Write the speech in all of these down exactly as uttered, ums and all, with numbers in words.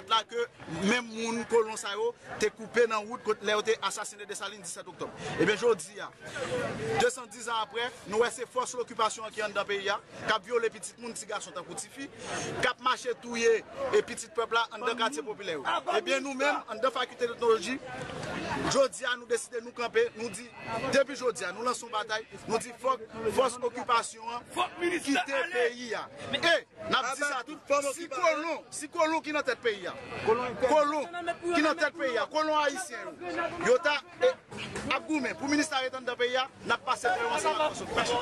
la ke menm moun kolon sa yo te koupe nan wout kot lè yo te asasinen Desalin disèt oktòb. Ebyen, jodi a, de san diz an apre, nou wè se fòs lokipasyon an ki anndan peyi a, k ap vyole pitit moun, ti gason tankou ti fi, k ap mache touye e pitit pèp la anndan katye popilè yo. Ebyen, nou menm, anndan fakilte d'etnoloji, jodi a, nou deside nou kanpe, nou di, depi jodi a, nou lanse yon batay, nou di fòk fòs okipasyon an kite peyi a. E n ap di sa tou, si kolon, si kolon ki nan tèt peyi a, kolon ki nan tèt peyi a, kolon ayisyen yo, yo ta, e, ap goumen pou minis la ret anndan peyi a, n ap pase frè yo ansanm ak fòs okipasyon.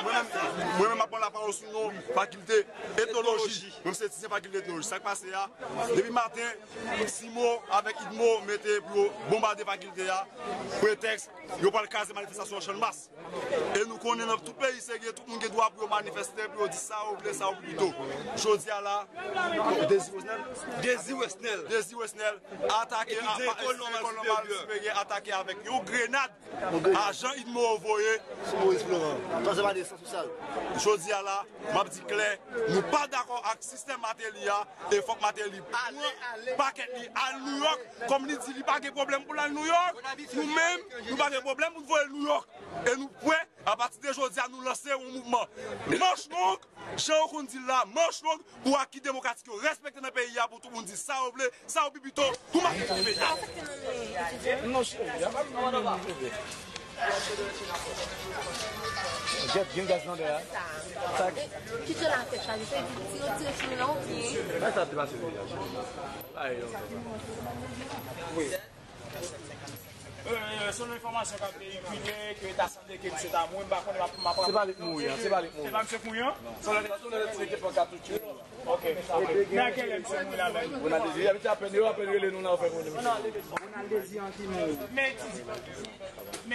Mwen menm, mwen menm, m ap pran lapawòl sou non fakilte etnoloji. Mwen menm se etidyan fakilte etnoloji. Sa k pase a, depi maten, Simo avèk Idmo mete pou yo bonbade fakilte a, pretèks yo pral kraze manifestasyon an Channmas. E nou konnen nan tout peyi serye, tout moun gen dwa pou yo manifeste, pou yo di sa yo vle, sa yo pi pito. Jodi a la, Dezi Wesnel, Dezi Wesnel, Dezi Wesnel atake etidyan lekòl nòmal siperyè, atake avèk yon grenad ajan Idmo yo voye sou Moyiz Floran. Twazèm ane san sosyal. Jodi a la, m ap di klè, nou pa dakò ak sistèm Martelly a, e fòk Martelly pran pakèt li al Nouyòk, kòm li di li pa gen pwoblèm pou l al Nouyòk, nou menm, nou pa gen pwoblèm pou n voye l Nouyòk. E nou prè, apati de jodi a, nou lanse yon mouvman. Manch long, jan yo konn di l la, manch long pou aki demokratik yo respekte nan peyi a, pou tout moun di sa yo vle, sa yo pi pito, pou Martelly peyi a. Non, cheri, y a pa de pwoblèm. Jet, gen gaz nan dèyè a. Sa ki. Kite la tèt chaje, se di yo tire sou nou la, ou byen. Mwen sa te pase deja, cheri. Ay, yo. Wi. Euh, se yon enfòmasyon k ap veyikile ke ta sanble ke misye ta mouri, m pa konnen, m ap, m ap. Se pa li k mouri an, se pa li k mouri. Se pa misye k mouri an? Se yon lòt, se yon lòt nèg ki te pran katouch. Ok. Men a kèlè misye mouri la menm? Ronald Désir, abitye apèn, yo apèn rele nou la, yo fè konnen misye. Ronald Désir an ki mouri. Men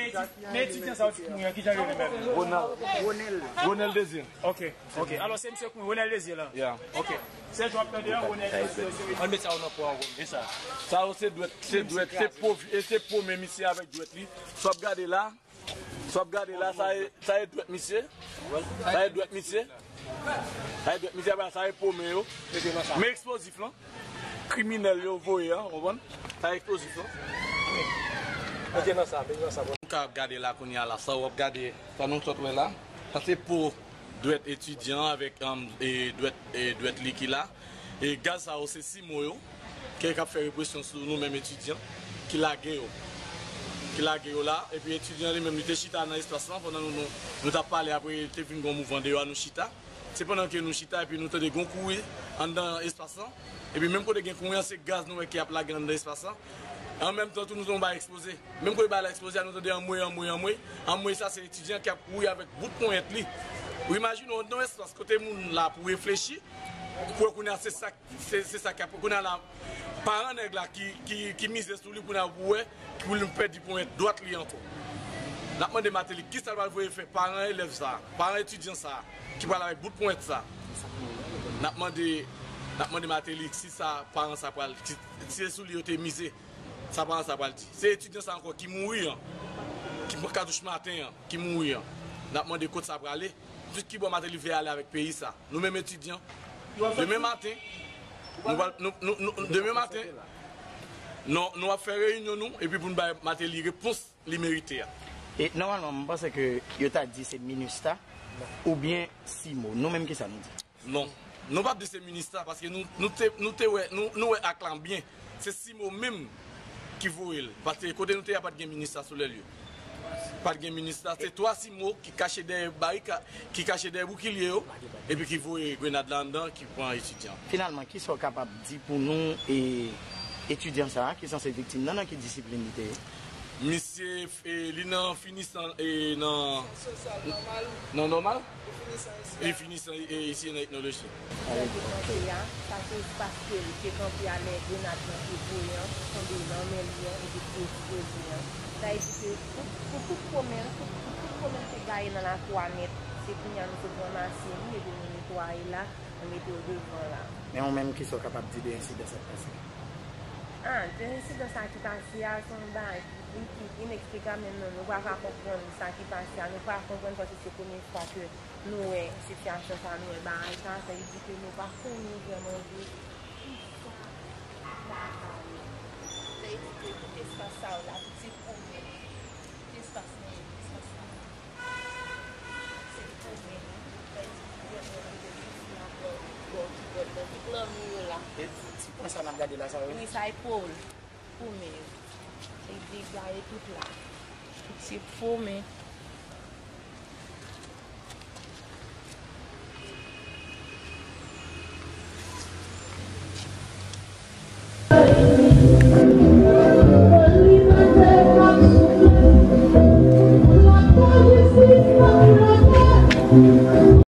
etidyan, men etidyan sa yo ki mouri an, kijan yo rele menm? Ronald. Ronel. Ronel Désir. Ok, ok. Alò, se misye k mouri, Ronel Désir la? Yeah. Ok. Se jan w ap tande an, Ronel Désir, se. Ann met sa yo nan pwa ankò. E sa? Sa yo se dwèt, se dwèt, se po, e se po men misye avèk dwèt li. Sa w ap gade la, Sa w ap gade la, sa e, sa e dwèt misye. Sa e dwèt misye. Sa e dwèt misye, apre sa e po men yo. Men eksplozif lan. Kriminèl yo voye an, konprann? Sa e eksplozif lan. Mete nan sa, mete nan sa. Nou ka ap gade la kounye a la, sa w ap gade, sa nou sot wè la. Sa se po dwèt etidyan avèk, um, e dwèt, e dwèt li ki la. E gaz sa yo se Simo yo, ke k ap fè represyon sou nou menm etidyan, ki lage yo. Ki lage yo la, epi etidyan li menm, li te chita nan espas lan pandan nou, nou, nou t ap pale, apre te vin gon mouvman deyò a, nou chita. Se pandan ke nou chita, epi nou tande gon kouri anndan espas lan. Epi menm kote gen kouri an, se gaz nou wè ki ap lage anndan espas lan. An menm tan tou, nou tande yon bagay eksploze. Menm kote bagay la eksploze a, nou tande anmwe, anmwe, anmwe. Anmwe sa, se etidyan ki ap kouri avèk bout ponyèt li. Ou imajine w anndan yon espas kote moun la pou reflechi, pou wè kounye a se sa, se, se sa k ap, kounye a la, paran nèg la ki, ki, ki mize sou li kounye a pou wè, pou li pèdi ponyèt dwat li ankò. N ap mande Martelly, kisa l pral voye fè paran elèv sa, paran etidyan sa, ki pral avèk bout ponyèt sa. N ap mande, n ap mande Martelly, si sa, paran sa pral, ki, si se sou li yo te mize. Sa paran sa pral di. Se etidyan sa ankò ki mouri an, ki pran katouch maten an, ki mouri an. N ap mande kot sa prale. Tout ki bò Martelly vle ale avèk peyi sa. Nou menm etidyan, demen maten, nou pral, nou, nou, nou, demen maten, nou, nou ap fè reyinyon nou, epi pou n bay Martelly repons li merite a. E nòmalman, m panse ke yo ta di se minista oubyen simo. Nou menm, kisa nou di? Non. Nou p ap di se minista, paske nou, nou te, nou te wè, nou, nou wè ak la byen. Se simo menm ki voye l. Paske kote nou te ye a, pa t gen minista sou lè l yo. Pa t gen minista, se twa simo ki kache dèyè barika, ki kache dèyè boukilye yo, epi ki voye grenad la anndan, ki pran etidyan. Finalman, kisa w kapab di pou nou, e, etidyan sa a ki sanse viktim nan, nan ki disiplin li te ye? Misye, e, li nan finisan, e, nan, nan nòmal? Li finisan isi nan etnoloji. Lè l te kanpe a, sa se espas ke l te kanpe a lè grenad lan te voye an, tonbe nan men li an, epi l te eksploze an. Sa vle di ke pou, pou tout pwomen, pou, pou tout pwomen te gaye nan lakou a nèt, se kounye a nou sot ranmase li, epi nou netwaye la, nou mete yo devan la. Men ou menm, kisa w kapab di de ensidan sa k pase? A, de ensidan sa ki pase a, se yon bagay ki, ki ineksplikab, men nou, nou pa ka konprann sa ki pase a, nou pa ka konprann paske se premye fwa ke nou wè sitiyasyon sa, nou wè bagay sa, sa vle di ke nou pa konnen vrèman vre kisa la pale. Sa vle di ke tout espas sa yo la, tout se pwoblèm. Tout espas nan espas sa. Se pwoblèm. Sa vle di ke vrèman nou te soufri ankò bò kibòd nan tout lanmou yo la. E ti pwen sa n ap gade la, sa yo? Wi, sa e pòl. Foumen yo. E dega e tout la. Tout se foumen.